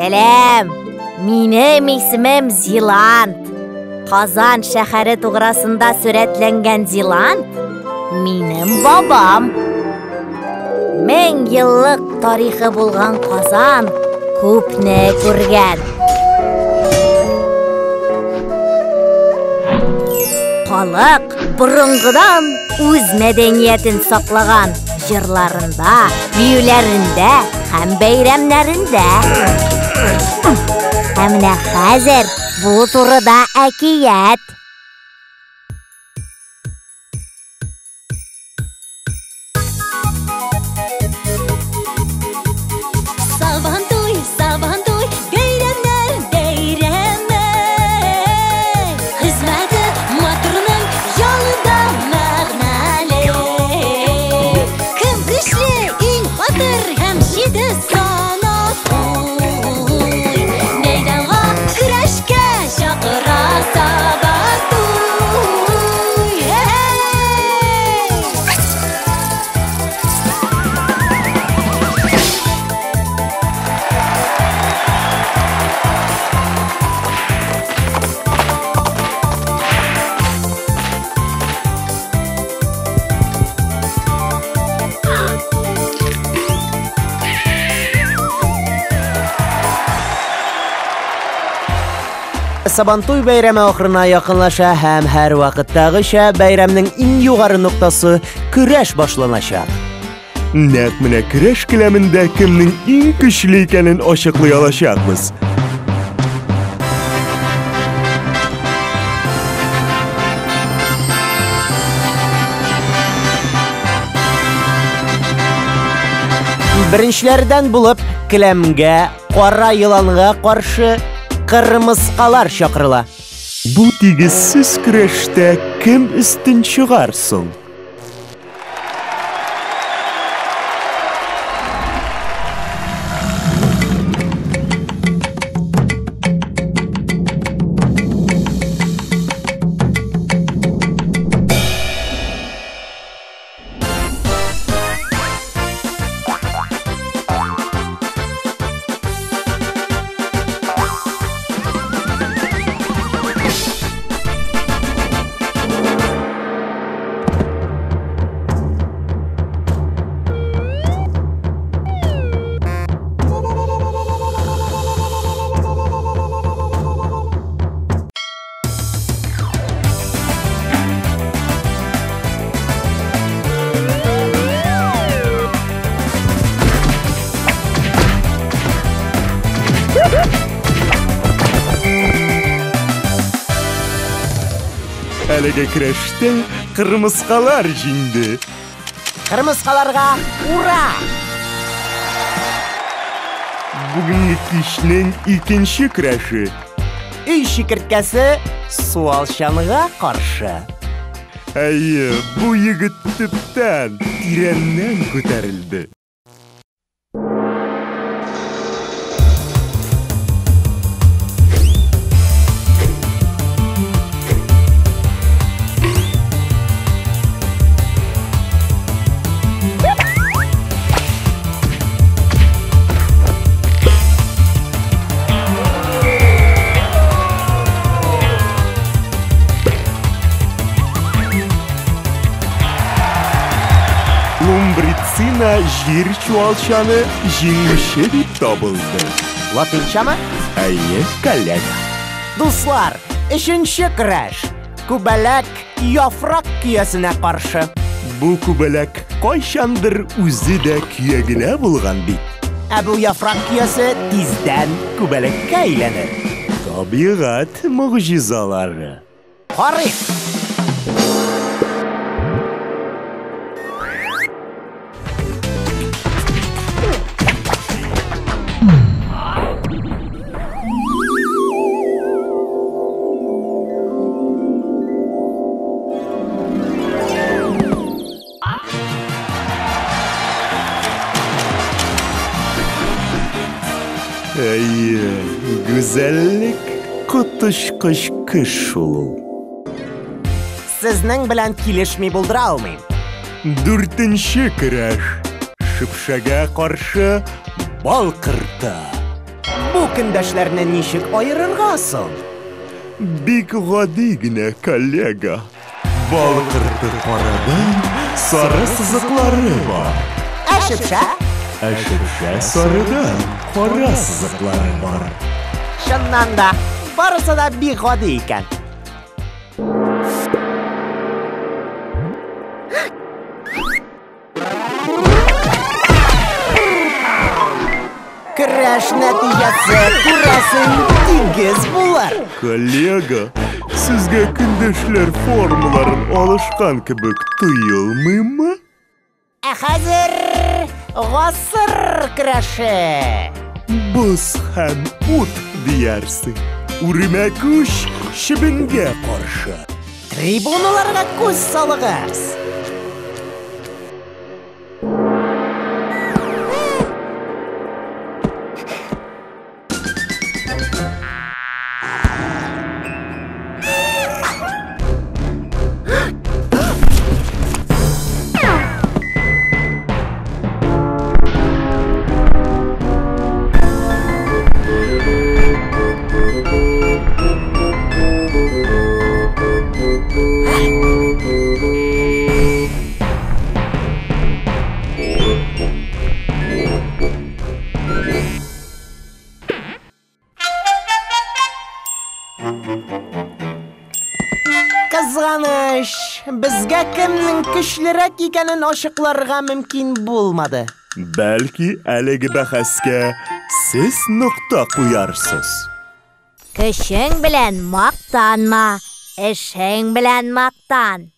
Сәлам! Минем исемем Зилант. Казан шәһәре туграсында сурәтләнгән Зилант минем бабам. 1000 еллык тарихы булган Казан күпне күргән. Халык борынгыдан үз мәдәниятен саклаган җырларында, биюләрендә һәм бәйрәмнәрендә. Ә менә хәзер бу турыда әкият. Сабантуй, Сабантуй, бәйрәмнәр бәйрәме. Хезмәте матурның ялы да мәгънәле. Кем көчле, иң батыр һәм җитез санатуй. Мәйданга көрәшкә чакыра Сабантуй. Hey! Сабантуй бәйрәме ахырына якынлаша һәм һәр вакыттагыча бәйрәмнең иң югары ноктасы көрәш башланачак. Нәкъ менә көрәш келәмендә кемнең иң көчле икәнен ачыклый алачакбыз. Беренчеләрдән булып келәмгә кара еланга каршы кырмыскалар чакырыла. Бу тигезсез көрәштә кем өстен чыгар соң? Әлеге көрәштә кырмыскалар җиңде. Кырмыскаларга ура! Бүгенге кичнең икенче көрәше. Өй чикерткәсе суалчанга каршы. Әйе, бу егет төптән, тирәннән күтәрелде. Лумбрицина җир чуалчаны җиңүче дип табылды. Латинчамы? Әйе, коллега. Дуслар, өченче көрәш. Күбәләк яфрак көясенә каршы. Бу күбәләк кайчандыр үзе дә көя генә булган бит. Ә бу яфрак көясе тиздән күбәләккә әйләнер. Табигать могҗизалары. Карыйк! Әйе, гүзәллек коточкыч көч шул ул. Сезнең белән килешми булдыра алмыйм. Дүртенче көрәш. Шөпшәгә каршы бал корты. Бу көндәшләрне ничек аерырга соң? Бик гади генә, коллега. Бал корты карадан, сары сызыклары бар. Ә шөпшә? Ә шөпшә сарыдан, кара сызыклары бар. Чыннан да, барысы да бик гади икән. Көрәш нәтиҗәсе, күрәсең, тигез булыр. Коллега, сезгә көндәшләр формаларын алышкан кебек тоелмыймы? Ә хәзер гасыр көрәше. Боз һәм ут диярсең. Үрмә күч чебенгә каршы. Трибуналарга күз салыгыз. Кызганыч, безгә кемнең көчлерәк икәнен ачыкларга мөмкин булмады. Бәлки, әлеге бәхәскә сез нокта куярсыз. Көчең белән мактанма, эшең белән мактан.